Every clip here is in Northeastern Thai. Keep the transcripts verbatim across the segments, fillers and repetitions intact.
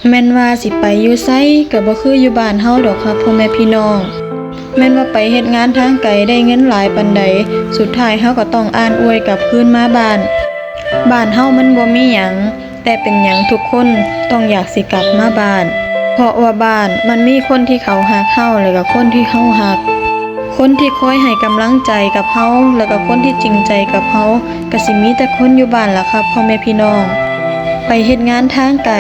แม่นว่าสิไปอยู่ไสก็บ่คืออยู่บ้านเฮาดอกครับพ่อแม่พี่น้อง แม่นว่าไปเฮ็ดงานทางไกลได้เงินหลายปานใด สุดท้ายเฮาก็ต้องอ่านอวยกลับคืนมาบ้าน บ้านเฮามันบ่มีหยัง แต่เป็นหยังทุกคนต้องอยากสิกลับมาบ้าน เพราะว่าบ้านมันมีคนที่เขาฮักเฮา และก็คนที่เฮาฮัก คนที่คอยให้กำลังใจกับเฮา และก็คนที่จริงใจกับเฮา ก็สิมีแต่คนอยู่บ้านล่ะครับพ่อแม่พี่น้อง ไปเฮ็ดงานทางไกล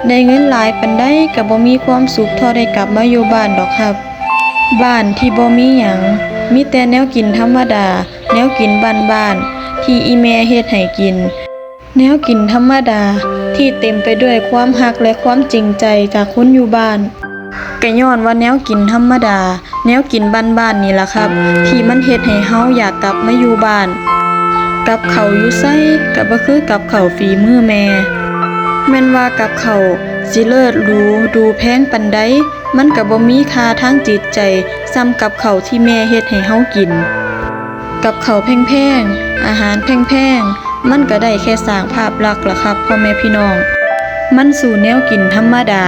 ได้เงินหลายปานใดก็บ่มีความสุขเท่าได้กลับมาอยู่บ้านดอกครับ บ้านที่บ่มีหยัง มีแต่แนวกินธรรมดา แนวกินบ้านๆ ที่อีแม่เฮ็ดให้กิน แนวกินธรรมดาที่เต็มไปด้วยความฮักและความจริงใจจากคนอยู่บ้าน ก็ย้อนว่าแนวกินธรรมดา แนวกินบ้านๆ นี่ล่ะครับ ที่มันเฮ็ดให้เฮาอยากกลับมาอยู่บ้าน กับข้าวอยู่ไสก็บ่คือกับข้าวฝีมือแม่ แม่นว่ากับข้าวสิเลิศหรูดูแพงปานใด มันก็บ่มีค่าทางจิตใจส่ำกับข้าวที่แม่เฮ็ดให้เฮากิน กับข้าวแพงๆ อาหารแพงๆ มันก็ได้แค่สร้างภาพลักษณ์ล่ะครับพ่อแม่พี่น้อง มันสู้แนวกินธรรมดา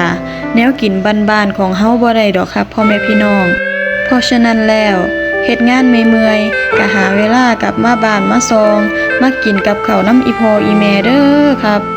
แนวกินบ้านๆ ของเฮาบ่ได้ดอกครับพ่อแม่พี่น้อง เพราะฉะนั้นแล้ว เฮ็ดงานเมื่อยๆ ก็หาเวลากลับมาบ้านมาซอง มากินกับข้าวนำอีพ่ออีแม่เด้อครับ